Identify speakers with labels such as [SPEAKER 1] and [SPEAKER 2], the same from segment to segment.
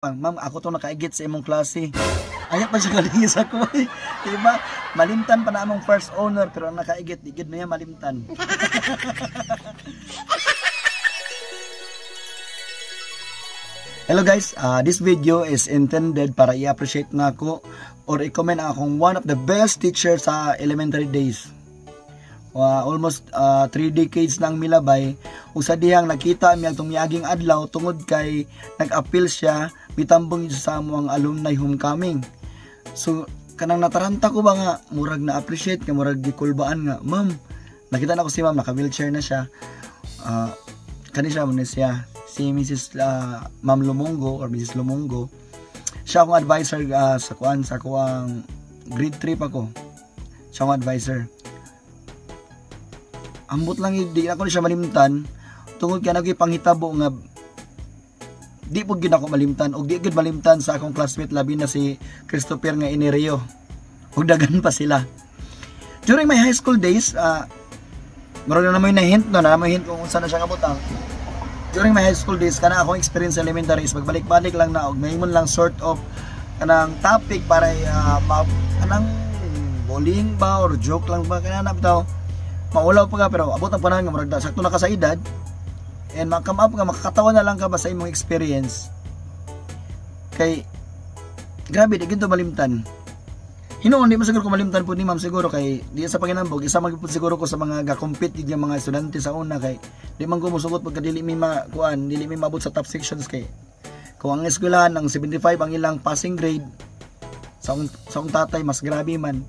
[SPEAKER 1] Ma'am, ako to nakaigit sa imong klase. Ayaw pa siya kalingis ako. Diba? Malimtan pa na among first owner, pero ang nakaigit, di gid na niya malimtan. Hello guys, this video is intended para i-appreciate na ako or i-comment ang akong one of the best teacher sa elementary days. Almost 3 decades nang milabay, ug sa dihang nakita mi atong miaging adlaw tungod kay nag-appeal siya mitambong sa amo ang alumni homecoming. So kanang nataranta ko ba nga murag na appreciate nga murag gikulbaan nga ma'am. Nakita na ko si ma'am, naka wheelchair na siya. Kani siya mo siya si Mrs. Ma'am Lumongo or Mrs. Lumongo. Siya akong advisor sa kuan sa kuang grade 3 pa ko. Siya akong advisor. Ambot lang di ako siya malimtan tungod kay nagay panghitabo nga di pud gyud ako malimtan og di gyud malimtan sa akong classmate, labi na si Christopher nga Enerio ug daghan pa sila. During my high school days, murag na namoy na hint no, na namoy hint kung unsa na siya nga butang. During my high school days, kana akong experience sa elementary is magbalik-balik lang na og mahimon lang sort of kanang topic para kanang bullying ba or joke lang ba kana na bitaw. Maulaw pa ka pero abot ang panahon nga murag sakto na ka sa edad and ma-come up nga makakatawa na lang ka ba sa imong experience. Kay grabe di gid to malimtan. Hinuon di man siguro ko malimtan pud ni ma'am siguro kay di sa panginambog isa man pud siguro ko sa mga ga-compete gid nga mga estudyante sa una kay di man ko mosugot pagka dili mi makuan, dili mi maabot sa top sections kay kung ang eskwelahan ang 75 ang ilang passing grade sa akong tatay mas grabe man.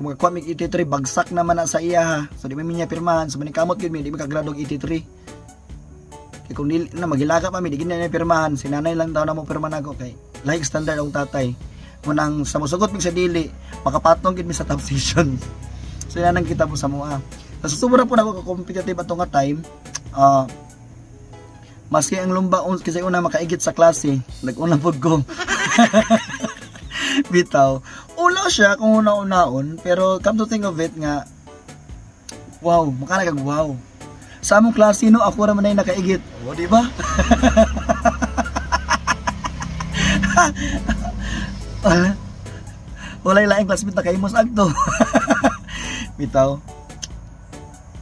[SPEAKER 1] Kung makakuha mig 83, bagsak naman na sa iya ha. So di man niya pirmahan. So manikamot gyud mi, di makagrado og 83. Kay kung dili na maghilaka pa mi, di gyud niya pirmahan. Si nanay lang daw na mo pirma nako kay lahi standard ang tatay. Munang sa mosugot mig sa dili, makapatong gyud mi sa top station. So yan ang kita po sa mua. So sobra po nako ka-competitive ato nga time. Maski ang lumba kasi una makaigit sa klase, nag-una pud ko. Bitaw. Ulaw siya kung una-unaon, pero come to think of it nga, wow, mukha na kag wow. Sa among klase no, ako ra man ay nakaigit. O, di ba? Walay laing classmate na kaimos agto. Bitaw.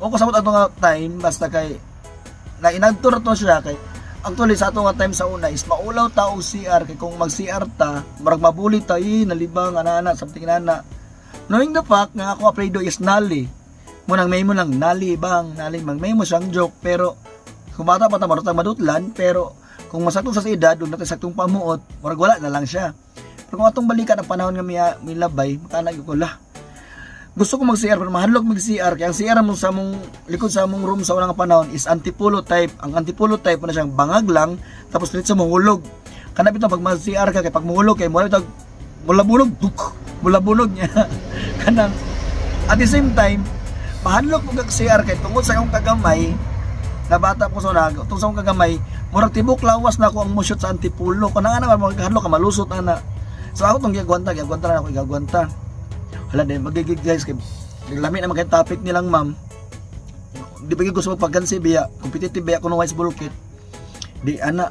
[SPEAKER 1] O ko sabot ato nga time basta kay na inadto to siya kay actually sa ato nga time sa una is maulaw ta og CR kay kung mag CR ta murag mabuli ta nalibang ana-ana something nana. Knowing the fact nga ako apelyido is Nali. Munang may mo lang nalibang, nalibang may mo siyang joke pero kung bata pa ta marutang madutlan pero kung masakto sa edad ug natay saktong pamuot murag wala na lang siya. Pero kung atong balikan ang panahon nga milabay makanag ko lah. Gusto ko mag-CR pero mahadlok mag-CR kaya ang CR mo sa mong likod sa mong room sa unang panahon is antipulo type. Ang antipulo type na siyang bangag lang tapos diretso mohulog. Kana bitaw pag mag-CR ka kay pag mohulog kay mo bitaw mulabunog, duk, mulabunog niya. Kanang at the same time mahadlok mo kag CR kay tungod sa akong kagamay na bata ko sa una, tungod sa akong kagamay murag tibok lawas na ako ang moshot sa antipulo. Kanang ana maghadlok ka malusot ana. So ako tong giagwanta, giagwanta na ako giagwanta. Hala din magigig guys kay lami naman kay topic nilang ma'am. Di ba gyud gusto magpagansi biya, competitive biya kuno wise bulkit. Di ana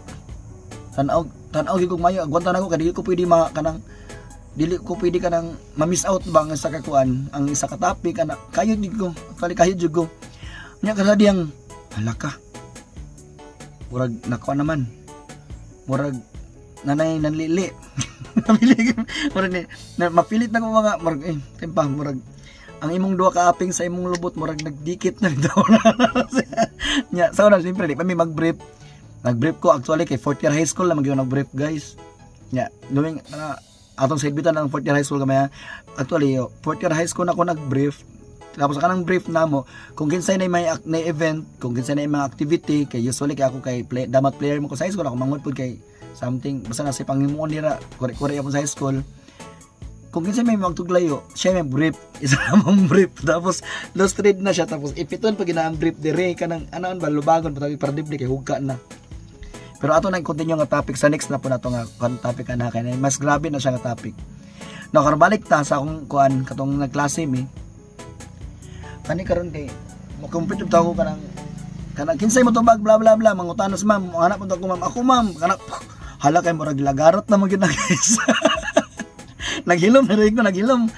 [SPEAKER 1] tan-aw tan-aw gyud kog mayo, agwanta na ko kay dili ko pwede ma kanang dili ko pwede kanang ma-miss out ba ang isa ka kuan, ang isa ka topic ana kayo gyud ko, actually kayo gyud ko. Nya kada diyang hala ka. Murag nakuha naman. Murag nanay nanlili. Murag ni na, mapilit na ko mga murag tempa murag ang imong duha ka aping sa imong lubot murag nagdikit na daw. Nya sa una siyempre di pa mi mag-brief. Nag-brief ko actually kay fourth year high school lang magyud nag-brief guys. Nya knowing atong saidbitan ang fourth year high school gamay. Actually fourth year high school na ako nag-brief. Tapos kanang brief namo kung kinsay na may na event, kung kinsay na may mga activity kay usually kay ako kay play, damat player mo ko sa high school ako mangod pud kay something basta na sa panghimuon nira kore-kore ako sa high school. Kung kinsa may magtuglayo siya may brief, isa namang brief tapos lost trade na siya tapos ipiton pag ginaang brief dire kanang anoon ba lubagon patagi para dibli kay hugka na. Pero ato na continue nga topic sa next na po nato nga topic ana kay mas grabe na siya nga topic. No karon balik ta sa akong kuan katong nagklase mi. Kani karon kay mo compete ta ko kanang kinsay mo tubag bla bla bla mangutanos ma'am, anak po ko ma'am, ako ma'am kana. Hala, kay murag lagarat na man gyud na, guys. Naghilom na rin ko, naghilom.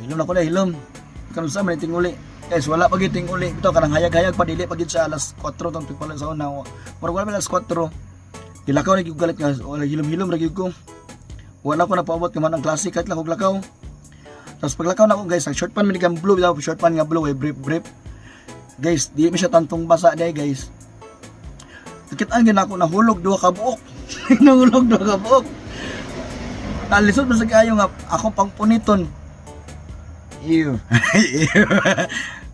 [SPEAKER 1] Hilom na ko na, hilom. Kanus sa man tinguli. Guys, wala pa gyud tinguli. Ito kanang hayag-hayag pa, dili pa gyud sa alas 4 tong pala sa una. Murag wala pa alas 4. Gilakaw na gyud galit nga, wala, hilom-hilom ra gyud ko. Wala ko na paabot man ang klase kahit lang og lakaw. Tapos paglakaw na ako, guys, ang short pan man blue, bitaw, short pan nga blue, eh, brief brief. Guys, di mi siya tantong basa day, guys. Nakitaan gyud ako nahulog duha ka buok. Nahulog duha ka buok. Nalisod man sa kayo nga ako pang puniton. Ew. Ew.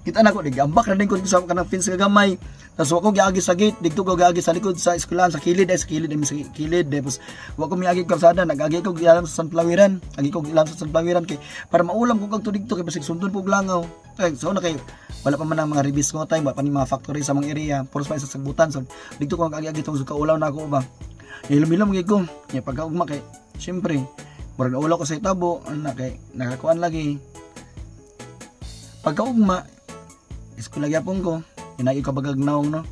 [SPEAKER 1] Kita na ko, nigambak na din ko sa kanang fence nga gamay. Tapos wa ko giagi sa gate, didto ko giagi sa likod sa eskwelahan, sa kilid ay, sa kilid ay, sa kilid. Tapos wa ko miagi kalsada, nagagi ko gialam sa Sunfloweran. Agi ko gialam sa Sunfloweran kay para maulam ko kag didto kay basig sundon pug langaw. Kay so na kay wala pa man ang mga ribis ko time, wala pa ni mga factory sa mga area, puros pa sa sagbutan. So didto ko agi-agi tong kaulaw na ako ba. Hilom-hilom gyud ko. Nya pagkaugma kay syempre murag naulaw ko sa itabo, ana kay nakakuan lagi. Pagkaugma, eskwela gyapon ko. Inagi ko bagag naong, no.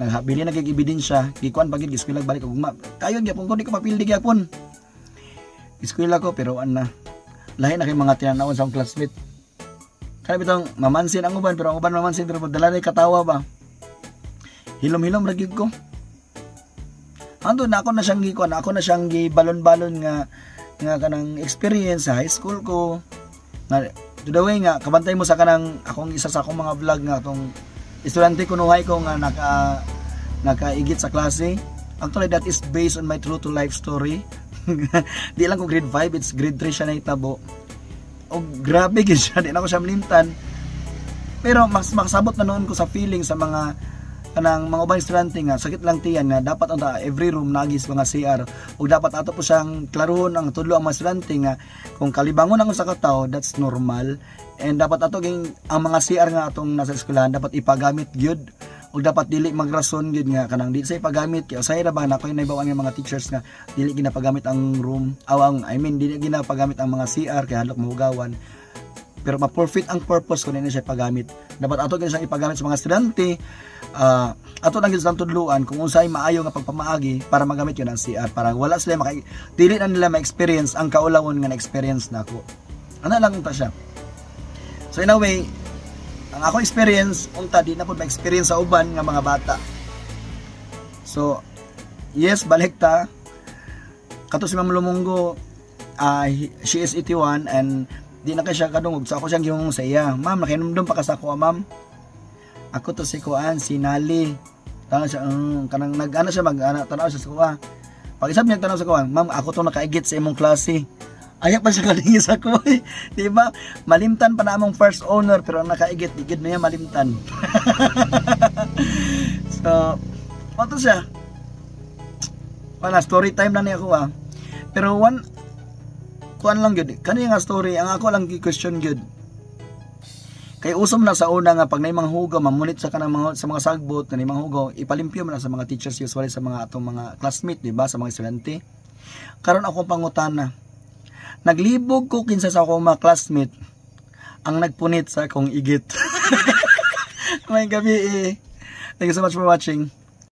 [SPEAKER 1] Naghabili na kay ebidensya, gikuan pagid eskwela balik og ugma. Kayon gyapon ko, di ko mapildi gyapon. Eskwela ko, pero ana lahi na kay mga tinanawon sa akong classmate. Kaya bitong mamansin ang uban, pero ang uban mamansin, pero dala na katawa ba. Hilom-hilom ra gyud ko. Ando na ako na siyang gikuan, ako na siyang gibalon-balon nga kanang experience sa high school ko. Nga to the way nga kabantay mo sa kanang akong isa sa akong mga vlog nga atong estudyante kunuhay ko nga nakaigit sa klase. Actually, that is based on my true to life story. Di lang ko grade 5, it's grade 3 siya nahitabo. O grabe gyud siya, di na ko siya malimtan. Pero mas makasabot na noon ko sa feeling sa mga kanang mga ubang estudyante nga sakit lang tiyan, nga dapat ang every room nagis mga CR ug dapat ato po siyang klaruhon ang tudlo ang mga estudyante nga kung kalibangon ang usa ka tawo, that's normal, and dapat ato ging ang mga CR nga atong nasa eskwelahan dapat ipagamit gyud ug dapat dili magrason gyud nga kanang di sa ipagamit, kay usahay ra ba na koy naibawan nga mga teachers nga dili ginapagamit ang room aw ang, I mean, dili ginapagamit ang mga CR kay hadlok mahugawan, pero ma-forfeit ang purpose kung hindi siya ipagamit. Dapat ato gyud siyang ipagamit sa mga estudyante. Ato lang gyud silang tudluan kung unsay maayo nga pagpamaagi para magamit yun ang CR para wala sila maka dili na nila ma-experience ang kaulawon nga na-experience nako. Ana lang unta siya. So in a way, ang ako experience unta di na pud ma-experience sa uban nga mga bata. So yes, balik ta kato si Ma'am Lumunggo, she is 81 and di na kay siya kadungog. So ako siyang gihungong sa iya, "Ma'am, nakahinumdum pa ka sa ako, ma'am? Ako to si kuan, si Nali." Tanaw siya, kanang nag-ano siya, mag ana, tanaw siya sa kuha. Pag isab niya tanaw sa kuha, "Ma'am, ako to nakaigit sa imong klase." Ayaw pa siya kalingi sa kuha. Di ba? Malimtan pa na among first owner, pero ang nakaigit, di gid na niya malimtan. So, to siya. Wala, story time lang niya ako ah. Pero one, kuan lang gyud. Kani nga story, ang ako lang question gyud. Kay usom na sa una nga pag nay mga hugaw, mamunit sa kanang mga sa mga sagbot, kanang mga hugaw, ipalimpyo man na sa mga teachers usually, sa mga atong mga classmate, di ba, sa mga estudyante. Karon akong pangutana. Naglibog ko kinsa sa akong mga classmate ang nagpunit sa akong igit. May gabi eh. Thank you so much for watching.